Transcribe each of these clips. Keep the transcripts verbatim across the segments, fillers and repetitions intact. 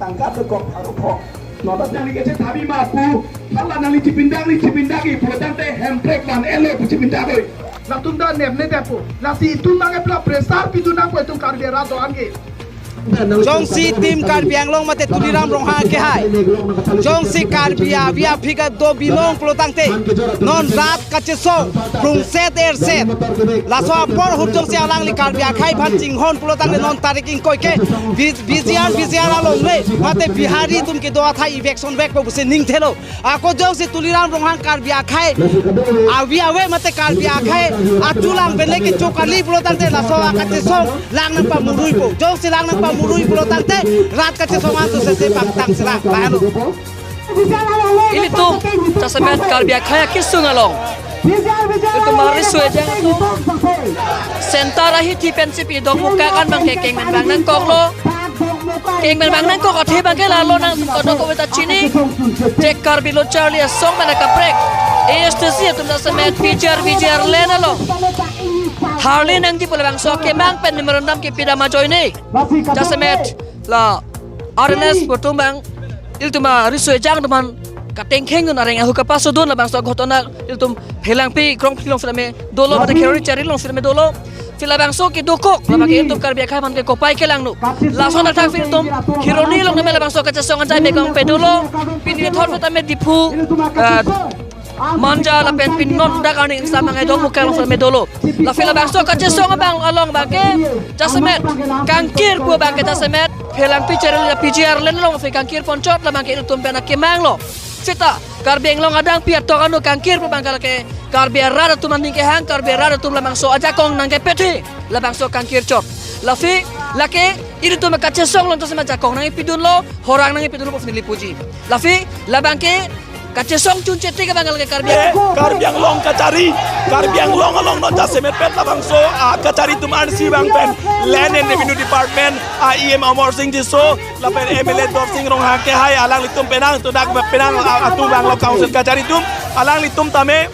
Tangka tekok arupo. Noda nangli kechethabi ma pu, hala nangli chipindang, nangli chipindang-i pulotangte Hemprek van-elo pu chipindang doi. Latum ta nepne depo. Lasi itum nangkepla pressure pidun nangpo itum Karbi arat do-an ke. Jongsi Team Karbi Anglong mate Tuliram Ronghang akehai, jongsi Karbi avi aphi kedo binong pulotangte, non rat kachesong, krungset erset. Laso apor ahut jongsi alangli Karbi akhei aphan chinghon pulotangte non tarik ingkoi ke, V-, VGR, VGR along le, mate Bihari atum kedo athai eviction vekpo pusi ningthelo. Ako jongsi Tuliram Ronghang Karbi akhei avi ave mate Karbi akhei achulang pen le kecho kali pulotangte laso akachesong lang nangpamuruipo. Jongsi lang nangpamurui pulotangte rat kachesong an to sese pangtang selang. Lahenlo. Ilitum jasemet Karbi akhei akesung along, ilitum mari sue jang atum center ahithi pensi pi Dokmoka an abangke kengmen vang nangkoklo. Kengmen vang nangkok athe abangke lalo nang kodok kove ta chini. Chek Karbi Lo Charli Asong pen akaprek ASDC atum jasemet PGR VGR land along harli nangji pu labangso akemang pen memorandum kepidam ajoine jasemet la RNS pu atum abang ilitum ariso ejang atum aphan katengkheng dun areng ahu kapasodun labangso ghotona ilitum Phelangpi Krongphli along sitame dolo, mate Kheroni Chari along sitame dolo. Phi labangso kedokok, labangke ilitum Karbi akhei aphan ke kopai kelangno. Lason athak phi ilitum Kheroni along tame labangso kachesong anjai mekong pe dolo. Pini thor sitame Diphu, eh, Manja lapen pini non dak arni ingsamang edong Mukang along sitame dolo. La phi labangso kachesong abang along abangke jasemet kangkir pu abangke jasemet Phelangpi Chari la PGR land along phi kangkir ponchot labangke ilitum pen akemanglo. Seta Karbi Anglong adang pi atok ano kangkir pu abangke lake Karbi arat atum aning kehang, Karbi arat atum labangso ajakong nangkepethe labangso kangkir chot. La phi lake ilitum kachesong along to sema ajakong nangkepidunlo, horang nangkepidunlo pu neli puji. La phi labangke kachesong chunche tik abang lake Karbi. Eh, Karbi Anglong kachari, Karbi Anglong along non jasemet pet labangso akachari atum arnisi abang pen Land and Revenue Department a EM Amarsing Tisso lapen MLA Dorsing Ronghang akehai alanglitum penang, to dak penang a-, atum abang lo council kachari atum, alanglitum tame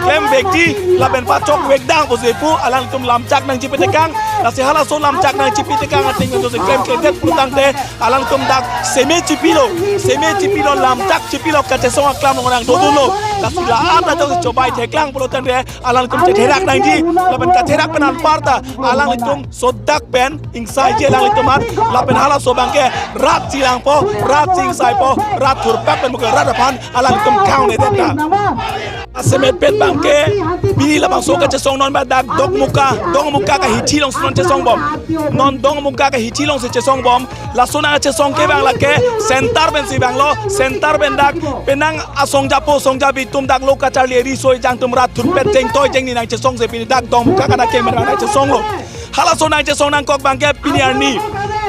klemvekji lapen pachokvekdang pusi pu alanglitum lamchak nangchipetekang. Lasi halaso lamchak nangchipetekang ateng nangtose klemkledet pulotangte alanglitum dak seme chipilo, seme chipilo, lamchak chipilo, kachesong aklam along nangdodunlo. Lasi la-an atum chobai theklang pulotangte alanglitum chetherak nangji, lapen katherak pen anparta alanglitum sodak pen ingsaiji alanglitum aphan, lapen halaso abangke rat chilangpo, rat chingsaipo, rat thurpak pen buke rat aphan alanglitum kaungnedetna. Jasemet pet abangke pini labangso kachesong non ba dak Dokmoka, Dokmoka kahithi alongsi non chesongbom. Non Dokmoka kahithi alongsi chesongbom. Laso nangchesong ke abang lake center pensi abang lo, center pen dak penang asong japo, song japi atum dak lo kacharli riso ejang atum rat thurpet jengtoi jengni nangchesongsi pini dak Dokmoka kana kengmen abang nangchesonglo. Halaso nangchesong nangkok abangke pini arni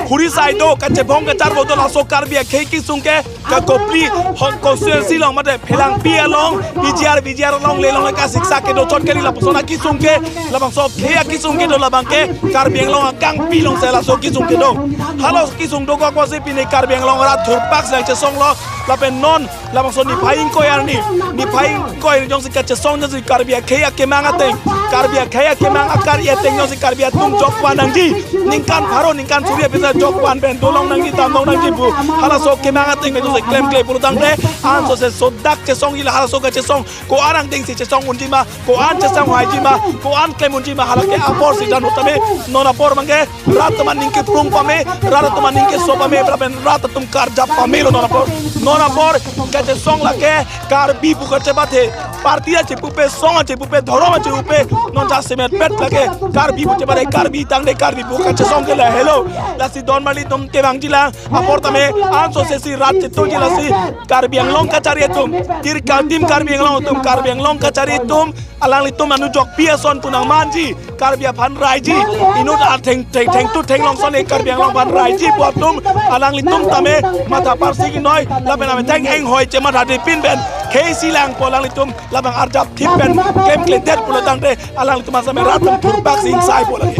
khuri sai do, kachebong kacharbo do, laso Karbi akhei kesung ke kakopli hong constituency along mate Phelangpi along, PGR, VGR along le along le kasiksak kedo chot kali lapuson akesung ke, labangso akhei akesung kedo labangke Karbi Anglong akangpi alongsi laso kesung kedo. Halaso kesung dokok pusi pini Karbi Anglong arat thurpak si nangchesonglo, lapen non labangso niphai ingkoi arni, niphai ingkoi arni jongsi kachesong jongsi Karbi akhei akemang ateng, Karbi akhei akemang akar ateng jongsi Karbi atum jokvan nangji. Ningkan pharo, ningkan suri aphi ta jokvan pen dolong nangji, damlong nangji pu halaso kemang ateng pen jongsi klemkle pulotangte ansose sodak chesongji, la halaso kachesong ko-an angdengsi chesong unji ma, ko-an chesong haiji ma, ko-an klem unji ma, halake apor si dan utame non apor abangke rat atum aning keprung pame, rat atum aning keso pame, lapen rat atum karjap pamelo non apor. Non apor kachesong lake Karbi pu kachebathe, party achepupe, song achepupe, dhorom achepupe, non jasemet pet lake Karbi pu chebathe, Karbi tangte Karbi pu kachesong ke lahelo. Lasi don marli atum kevangjilang apor tame ansose si rat chetongji, lasi Karbi Anglong kachari atum, Team Kar-, Team Karbi Anglong atum, Karbi Anglong kachari atum, alanglitum anu jokpi ason pu nangmanji, Karbi aphan raiji, inut atheng, theng, thengtu thenglong ason e Karbi Anglong aphan raiji pu atum, alanglitum tame matha parsi kinoi, Pen amethang enghoi chematha de pin pen khei si langpo alanglitum labang arjap thip pen klemkledet pulo tangte alanglitum asame rat atum thurpak si ingsai po lagi.